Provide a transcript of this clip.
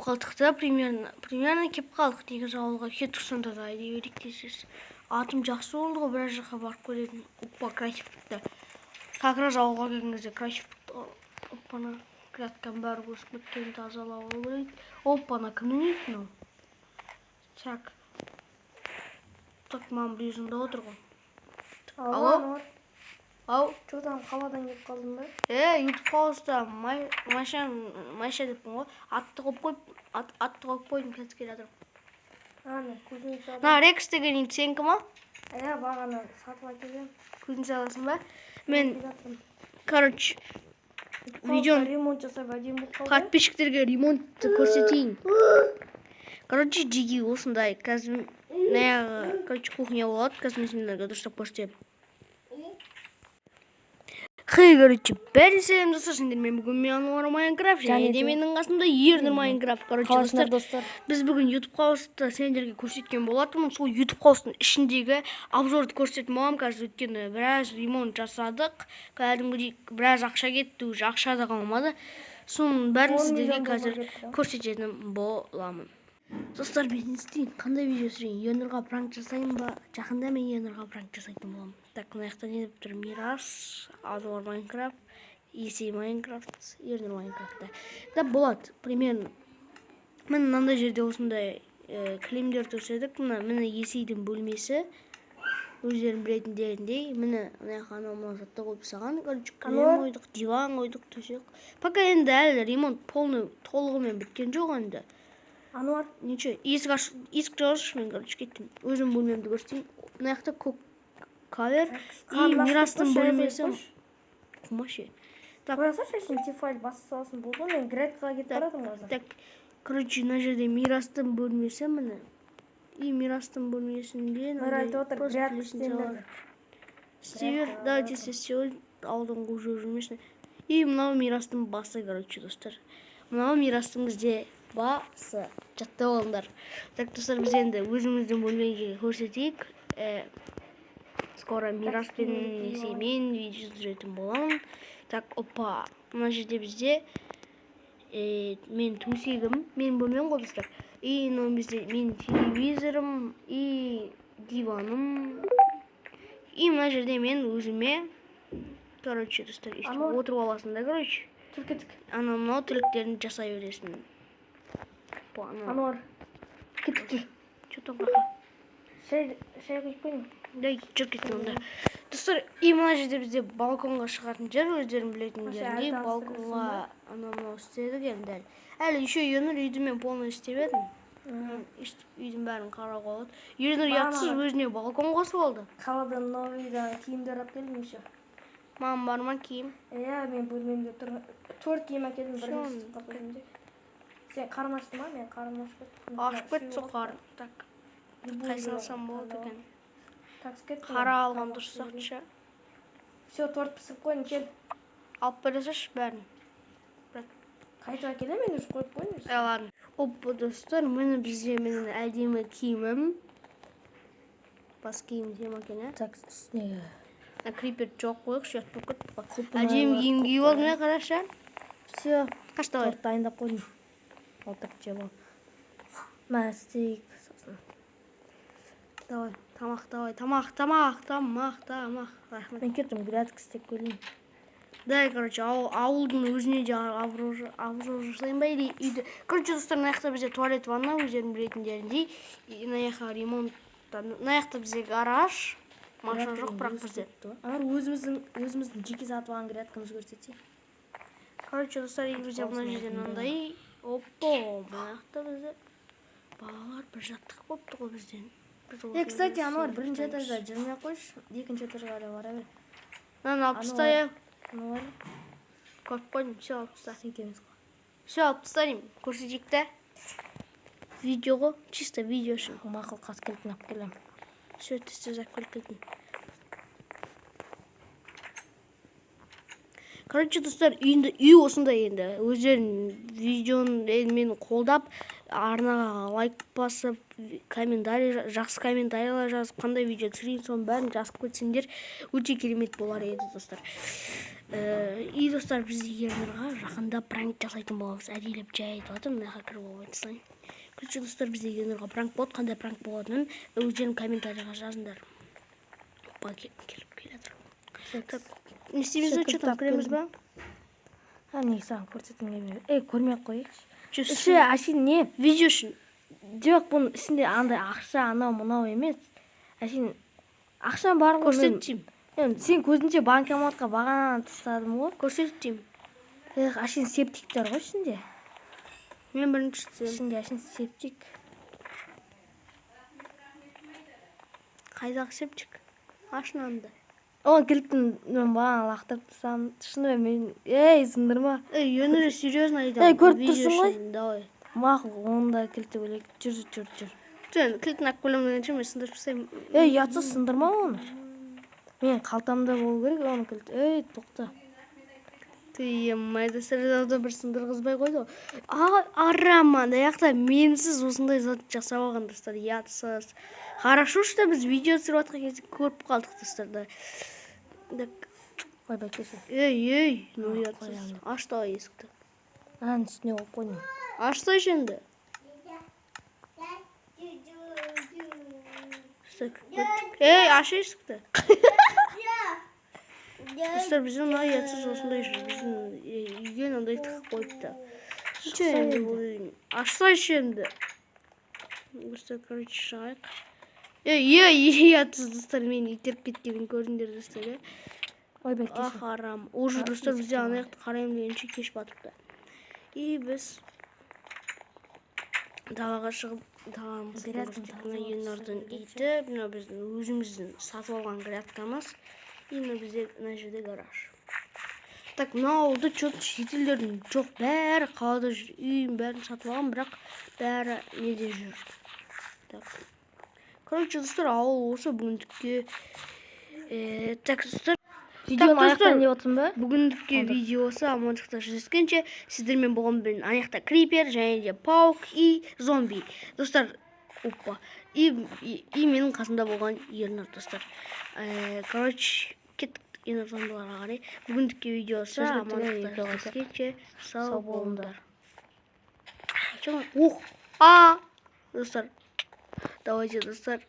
Қалдық та, примерно келіп қалдық негізі ауылға. Кеттік сонда да, айдай берейік десеңіз. Атым жақсы болды ғой, біраз жаққа барып көретін. Опа, красив бітті. Как раз ауылға келген кезде красив бітті. Оппана, грядканың бәрі өсіп кеткен, тазалап алу керек. Оппана, кімнің иті мынау? Так. Так, маған біреу звондап отыр ғой. Алло, Алло? Ануар. Ау. Че там, қаладан келіп қалдың ба? Е, ютуб хауста Маша, Маша деппін ғой. Атты қойып қойып, атты қойып қойдым, қазір келе жатырмын. Ана, кузница. Мына Рекс деген ит сенікі ма? Иә, бағана сатып әкелгем. Кузница аласың ба? Мен, Келе жатырмын. короче, Видео видеоны ремонт жасап, әдемі болып қалды. Подписчиктерге ремонтты көрсетейін. Короче, жиги осындай. Қазір мына, короче, кухня болады. Қазір мен сендерге дұрыстап көрсетемін. Хей, короче, бәріне сәлем, достар, сендермен бүгін мен, Ануар Майнкрафт, және Және де де менің қасымда Ернұр Майнкрафт. Короче, Қалайсыңдар, достар, достар? Біз бүгін YouTube хауста сендерге көрсеткен болатынмын. Сол YouTube хаустың ішіндегі обзорды көрсететін боламын қазір, өйткені біраз ремонт жасадық. Кәдімгідей біраз ақша кетті, уже ақша да қалмады. Соның бәрін 10 сіздерге миллион доллар қазір кетті. Көрсететін боламын. Достар, мен не істейін? Қандай видео түсірейін? Ернұрға пранк жасайын ба? Жақында мен Ернұрға пранк жасайтын боламын. Так, мына жақта не деп тұр? Мирас, Ануар Майнкрафт, Есей Майнкрафт, Ернұр Майнкрафтта. Да, болады, примерно. Міне, мынандай жерде осындай кілемдер төседік. Мына, міне, Есейдің бөлмесі. Өздерің білетіндеріндей. Міне, мына жаққа анау мынау затты қойып тастаған. Короче, кілем Ануар? қойдық, диван қойдық, төсек. Пока енді әлі ремонт полный толығымен біткен жоқ енді. Ануар, Ничего, есік аш, есік жабасшы, мен, короче, кеттім. Өзім бөлмемді көрсетейін. Мына жақта көк ковер и Қарным ашып Мирастың кетті, шай құйып бөлмесі. қойшы. Қумашы. Так. Қоя салшы, сен Тефаль баса саласың, болды ғой, мен грядкаға кетіп Так, бара жатырмын қазір. Так, короче, мына жерде Мирастың бөлмесі, міне. И Мирастың бөлмесінде Мэр мынандай айтып отыр, просто грядка лестница істеңдер бар. деп. Істей бер, давайте істей ғой, ауылдан қуып жіберіп жүрмесін. И мынау Мирастың басы, короче, достар. Мынау Мирастың бізде басы. Жаттап алыңдар. Так, достар, біз енді өзіміздің бөлмеге көрсетейік. Скоро Мираспен, Есеймен видео түсіретін боламын. Так, опа, мына жерде бізде мен төсегім, менің бөлмем ғой, достар. И мынау бізде менің телевизорым и диваным. И мына жерде мен өзіме, короче, достар, өйстіп Анау- отырып аласың да, короче. Жүр, кеттік. Анау мынау тірліктерін жасай бересің. Опа, анау. Ануар, кеттік, жүр. Че там, қақа? Шай құйып қояйын. Дай, жүр, кеттік онда. Достар, и мына жерде бізде балконға шығатын жер, өздерің білетіндеріндей, Әлі балконға анау мынау істедік енді әлі. Әлі еще Ернұр үйді мен полный істемедім. Мен өйстіп үйдің бәрін қарауға болады. Ернұр ұятсыз өзіне балкон қосып алды. Қаладан новыйдан киімдер алып келдім еще. Маған бар ма киім? Иә, мен бөлмемде тұр. Төрт киім әкелдім, Всё, біріншісі қалып өзімде. Сен қарның ашты ма? Мен қарным ашып кетті. Ашып кетті сол қарын. Так, қайсысын алсам болады екен? Так, кеттім. Қара алған дұрыс сияқты ше. Все, торт пісіріп қойдым, кел. Алып бере салшы бәрін. Қайтып әкелемін, мен уже қойып қойдым. Е, ладно. Опа, достар, міне, бізде менің әдемі киімім. Бас киім тема екен, иә? Так, үстіне. Мына крипер жоқ қойықшы, ұят болып кетті ғой. Құлпынай Әдемі бар, киім киіп алдым, иә, қарашы. Все, Қаш, давай. Торт дайындап қойдым. Отырып жеп ал. Мә, істейік сосын. Давай, тамақ, давай, тамақ, тамақ, тамақ, тамақ. Рахмет. Мен кеттім, грядка істеп келейін. Дай, короче, ауылдың өзіне де обзор жасайын ба или үйді. Короче, достар, мына жақта бізде туалет, ванна, өздерің білетіндеріндей. И мына жаққа ремонт, мына жақта бізде гараж. Машина жоқ, бірақ бізде. Анар, өзіміздің жеке сатып алған грядкамызды көрсетейік. Короче, достар, и бізде мына жерде мынандай. Опа, мына жақта бізде балалар бір жаттық болыпты ғой бізден. Біз Е, кстати, осылай Ануар, бірінші ұйықтаймыз. этажда жүрмей ақ қойшы, екінші этажға қарай бара бер. Мынаны алып таста, Ануар. иә. Ануар, Көріп қойдым, все, алып таста. сенікі емес қой. Все, алып таста деймін. Көрсетейік та. Видео ғой, чисто видео үшін. Мақұл, қаз келетін алып келемін. Все, тез тез алып келіп кеттім. Короче, достар, үйінде үй осындай енді. Өздерің видеоны енді мені қолдап, арнаға лайк басып, комментарий, жақсы комментарийлер жазып, қандай видео түсірейін, соның бәрін жазып кетсеңдер, өте керемет болар еді, достар. И, достар, біз Ернұрға жақында пранк жасайтын боламыз. Әдейілеп жай айтып жатырмын, мына жаққа кіріп алып тастайын. Короче, достар, бізде Ернұрға пранк болады. Қандай пранк болатынын өздерің комментарийға жазыңдар. Опа, келіп келе жатыр. Так, не істейміз ба? Че там, кіреміз ба? А, не, саған көрсеткім келмей. Ей, көрмей ақ қояйықшы. Че, Іші әшейін не? Видео үшін. Жоқ, бұның ішінде андай ақша, анау мынау емес. Әшейін ақшам бар ғой. Көрсет деймін. Мен сен көзінше банкоматқа бағананы тастадым ғой. Көрсет деймін. Эх, әшейін септиктер ғой ішінде. Мен бірінші түсемін. Ішінде әшейін септик. Қайдағы септик? Аш мынанды. Оған кілтін мен бағана лақтырып тастадым. Шынымен мен, ей, сындырма. Ей, Ернұр, серьезно айтамын. Ей, көріп Видео тұрсың ғой. үшін. Давай. Мақұл, оның да кілті бөлек. Жүр, жүр, жүр. Сен кілтін алып келемін дегенше, мен сындырып тастаймын. Ей, ұятсыз, сындырма оны. Менің қалтамда болу керек оның кілті. Ей, тоқта. Ты, достар, бір сындырғызбай қойды ғой. А, арам, ана жақта менсіз осындай зат жасап алған, достар, ұятсыз. Хорошо, что біз видео түсіріп жатқан кезде көріп қалдық, достар, да. Так, Ойбай, кешір. Ей, ей, ну ұятсыз. Қоямын. Аш давай есікті. Ананың үстіне қойып қойдым. Ашсайшы енді. Так, кеттік. Ей, аш есікті. Достар, біздің мына ұятсыз осындай біздің үйге мынандай тығып қойыпты. Че енді бұл үйдің? Ашсайшы енді. Достар, короче, шығайық. Ей, ей, ұятсыз, достар, мені итеріп кеткенін көрдіңдер, достар, иә? Ойбай, Ах, кешір. Арам. Уже, А, достар, бізде есікті ана жақты қараймын дегенше кеш батыпты. И біз далаға шығып, даланың Грядканы көрсеттік. тазалап Мына Ернұрдың тастау иті, мына біздің өзіміздің сатып алған грядкамыз. И мына бізде мына жерде гараж. Так, мына ауылда че-то шетелдердің жоқ, бәрі қалада жүр. Үйін бәрін сатып алған, бірақ бәрі неде жүр. Так. Короче, достар, ауыл осы бүгіндікке. Так, достар, Видеоны достар. аяқтайын деп отырсың ба? Бүгіндікке видеосы. Амандықта жүздескенше. Сіздермен болған мен, ана жақта крипер және де паук и зомби, достар. Опа, и менің қасымда болған Ернұр, достар. Короче, кеттік Ернұр зомбиларға қарай. Бүгіндікке видеосы. Сөз бітті, Амандықта екеу қайтайық. жүздескенше, сау Сау болыңдар. болыңдар. Ух, а, достар, давайте, достар.